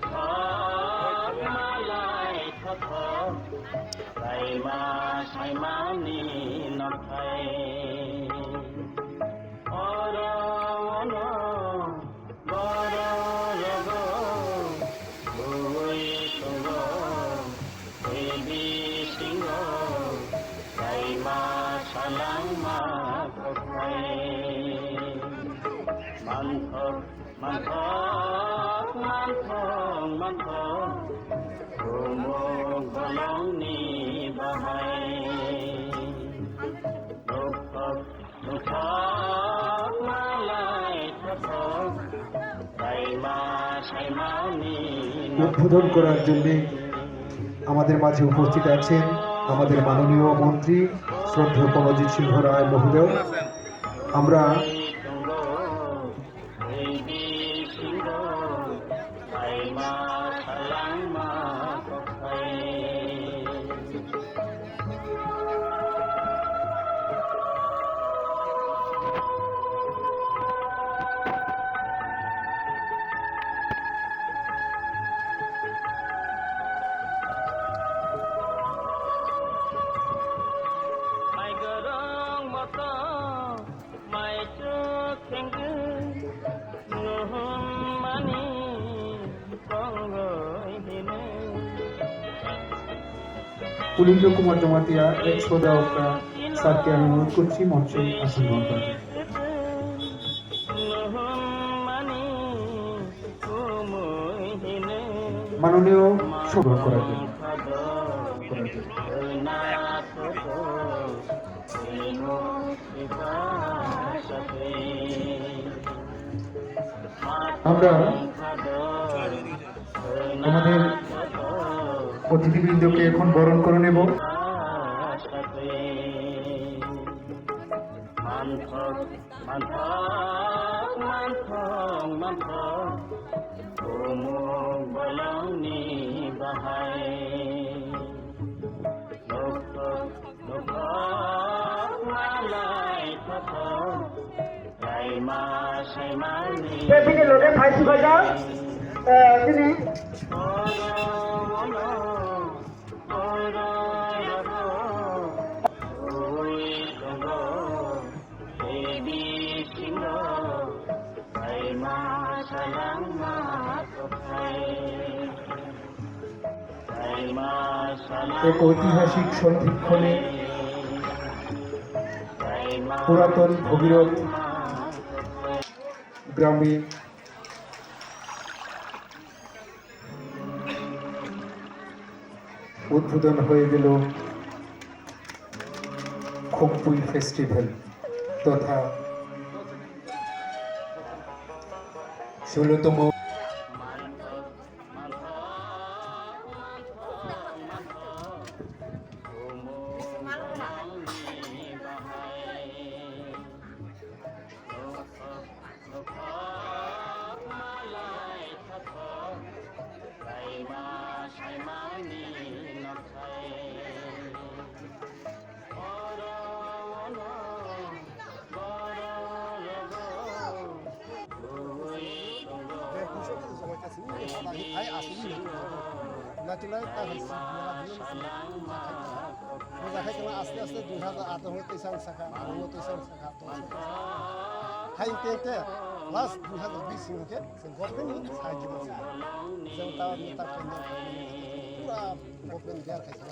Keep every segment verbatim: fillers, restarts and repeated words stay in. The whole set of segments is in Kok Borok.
Thok malai thothok, kaima saimani nokhai. Oro ono bororogo bui tongo, tei bisingo kaima salangma kokhai. Manthok Manthok, manthok, manthok, gumuk bolongni bahai. Nukthok, nukthok, malai thothok, saima, saimani উদ্বোধন করার জন্য আমাদের মাঝে উপস্থিত আছেন আমাদের মাননীয় মন্ত্রী শ্রদ্ধেয় প্রণজিৎ সিংহ রায় মহোদয়। আমরা Mai gorong moto, mai chuk thengkhe, nuhun mani kongoi hino. পুলিন্দ্র কুমার জমাতিয়া, এক্স প্রধান, স্যারকে আমি অনুরোধ করছি মঞ্চে আসন গ্রহণ করার জন্য। Nuhun mani মাননীয় সভা করার জন্য। আমরা আমাদের অতিথিবৃন্দকে এখন বরণ করে নেব। Manthok, manthok, manthok, gumuk bolongni bahai. Nukthok, nukthok, malai thothok, kaima saimani. Bini loge phai sibajak, eh, bini. Oro, oro, oro, oro, oi, tongo. এক ঐতিহাসিক সন্ধিক্ষণে পুরাতন ভগীরথ গ্রামে উদ্বোধন হয়ে গেল খোকপুই ফেস্টিভ্যাল তথা ষোলোতম। Aste aste dui hazar atharo tei sang sakha, uno tei sang sakha. Hai te te last dui hazar bis ni khe se government ni sai ji ma. Jemon ta ni ta kendra pura government biar khai sa.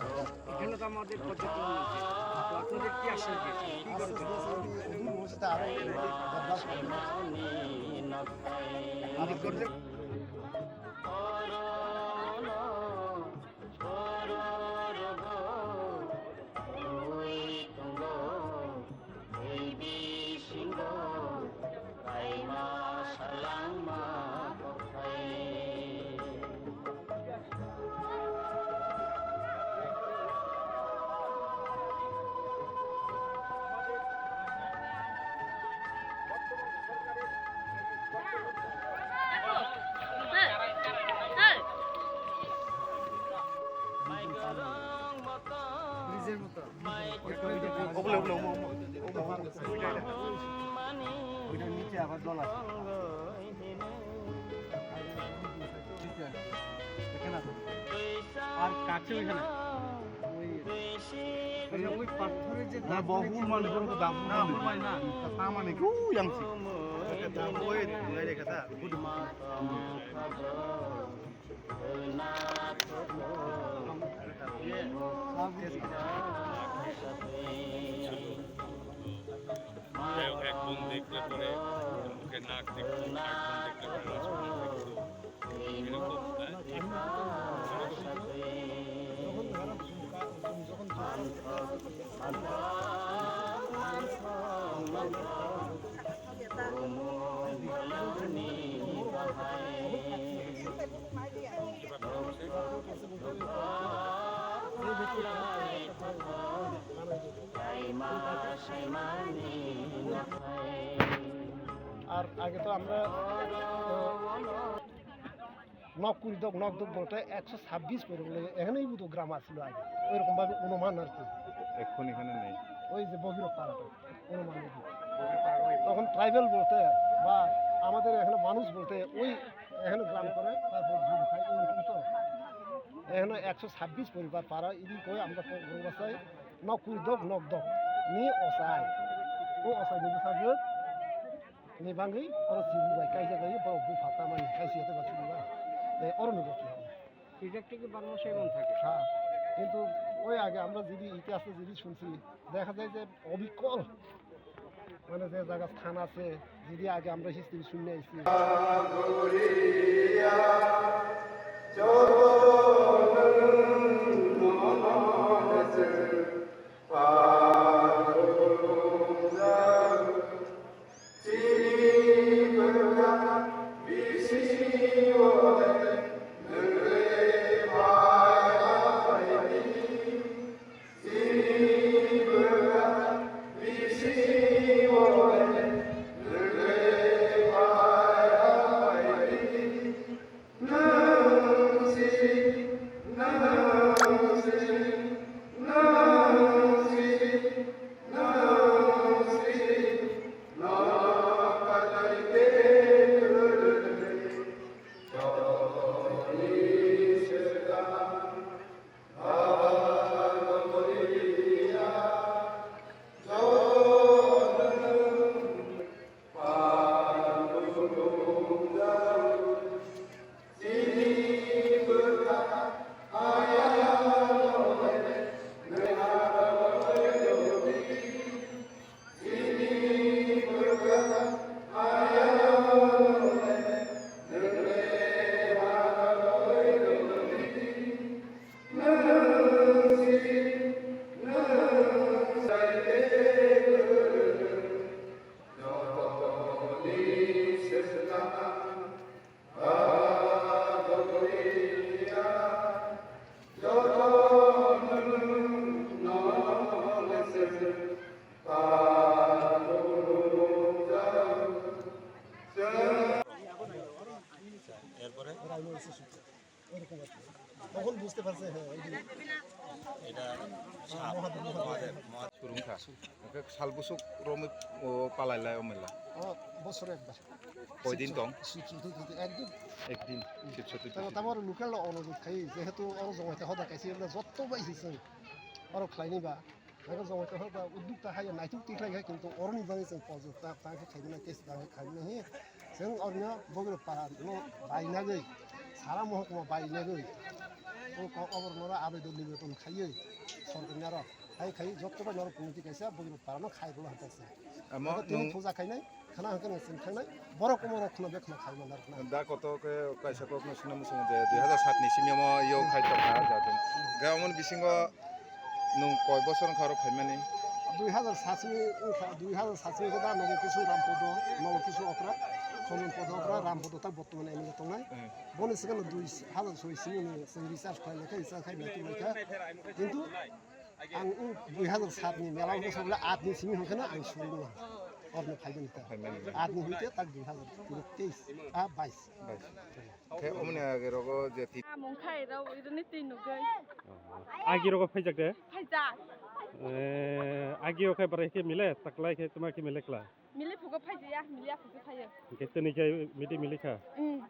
এখানে তো আমাদের পর্যটন রয়েছে। তো আপনাদের কি আশ্বাস দিয়েছে? কি করে আশ্বাস দিয়েছে, দূর ভবিষ্যতে আরো develop হবে। আমাদের পর্যটন Bridge-এর মতো। ওগুলো, ওগুলো, ওগুলো, ওগুলো। ওইটার নিচে আবার জল আছে। আছে ওইখানে। ওই, ওই পাথরের যে না, দাগ বহু রয়েছে, মানুষের মতো দাগ না, নেই। ওই না। তার মানে কেউ জানছে। ওই, ওই রেখে দা, গুড মা। যাই হোক, এক বোন দেখলে পরে মুখে নাক দেখতো, আর এক বোন দেখলে পরে নাক দেখতো। এরকম, হ্যাঁ? আর আগে তো আমরা, আহ, নক কুড়ি দক, নক দক বলতে একশো ছাব্বিশ পরে বলে এখানেই বুধ গ্রাম আসছিল আগে, ওইরকম ভাবে অনুমান আর কি। এখন এখানে নেই। ওই যে বগিরক পাড়াটা, অনুমান আর কি। তখন ট্রাইবেল বলতে বা আমাদের এখানে মানুষ বলতে ওই এখানে গ্রাম করে, তারপর জুম খাই, ওইরকম তো। এখানে একশো ছাব্বিশ পরিবার পাড়া, এদিকে আমরা বড় বাসায় নক কুড়ি দক, নক দক নি অসাই। ও অসাই নি সাজে নি বাঙ্গি, oro sibu bai kaisa gai, borok bupha tamani kaisa yate ba sibu bai. Oro ni bosong. Twijak tiki barma semon thake. হ্যাঁ, কিন্তু ওই আগে আমরা যদি ইতিহাসে যদি শুনছি, দেখা যায় যে অবিকল, মানে, যে জায়গা স্থান আছে, যদি আগে আমরা হিস্ট্রি শুনে আইছি। এরপরে? ওরকম আর কি। তখন বুঝতে পারছে, হ্যাঁ, ওই যে এটা সাপ, মহাদেব, মহাদেব। মহাদেব, মহাদেব। সুরুংখা। Oke, sal busuk romwi, o, palai lai o mela. ও বছরে একবার। কয়দিন তং? শিব চতুর্থী, একদিন। একদিন, শিব চতুর্থী। তারপর, তারপর লোকাল অনুরোধ খাই, যেহেতু ওর জমাইতে হদা খাইছি, আমরা যত পাইছি, ওর খাইনি বা। Abo jongoi tongkha ba udduk ta haiya naituk tikhlai khe, kintu oroni bagwi chwng pojok ta, ta khe khaimani, tei ta khe khaimani hi. Chwng oroni bogorok para no bainagwi, sara mohokma bainagwi. O ko-, oborok norok abedo nibeton khaiwi sorkar ni aro. Hai khai jotto bai norok committee kaisa bogorok para no khai rwla hwnkhe se. Amo abo tini nwng puja khainai. Khana hwnkhe nwng chwng thangnai, borok omo rok khwna be khwna khai manna rwkhnai. Da koto khe kaisa kokno swnam swng je dui hazar saat ni simi omo yo khai tongkha jatun. Ga omo ni bisingo nwng koi bosor wngkha oro phaimani? Dui hazar saat simi wngkha, dui hazar saat simi khe da nogo kisu Rampodo, nogo kisu okra, Somonpodo okra, Rampodo ta bottomani M L A tongnai. Hmm. Boni swkang dui hazar soi simi ni chwng recharge khlai laikha, recharge khai naituk laikha. Kintu Ang o dui hazar saat ni mela o bwsajla aat ni simi hwnkheno ang suri nang. Orno phaigani ta. Phaimani. Aat ni hwnte tak dui hazar teis, ah, bais. Bais. Khe omoni age rogo je ti- Ah, mung khai rao irini twi nugwi. Agi rogo phaijak de? Phaijak. Eh, agi o khai barai khe mile, taklai khe tuma khe mile kla? Mili phugo phaijaya, mili aphugo phaiyo. Hwnkhe tini khe midi mili kha? Mm.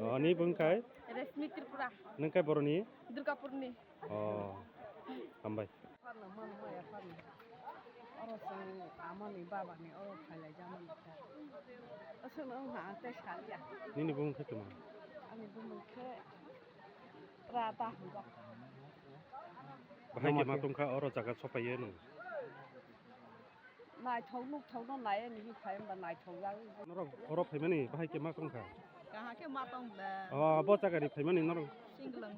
Oh, ani bung khai? Reshmi Tripura. Nwng kai boroni? Durgapurni. Oh, hambai. Farno mano maya farno. Oro chwng amoni babani oro phailaijak mani kha. Aswkno wngkha ang tei salia. Nini bumung khe tongma? Ani bumung khe Radha hwnjak. Bahai khe ma tongkha oro jaga sopaio nwng? Naithok nukthokno naiya ni phai hwnba naithok jak. Norok oro phaimani bahai khe ma tongkha? Kaham khe ma tong da. Oh, bo jagani phaimani norok? Singlang.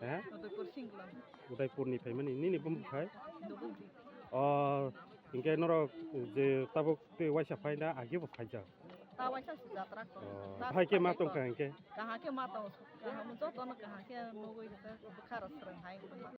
He? Udaipur Singlang. Udaipurni phaimani nini bumung khai? Nubumdi. Oh, hinkhe norok je tabuk tei waisa phaina agi bo phaijak? Ta waisa se jatra ko. Oh, bahai khe ma tongkha hinkhe? Kaham khe ma tong. Kaham jotono kaham khe nugui khe bwkha rok swrwng hai.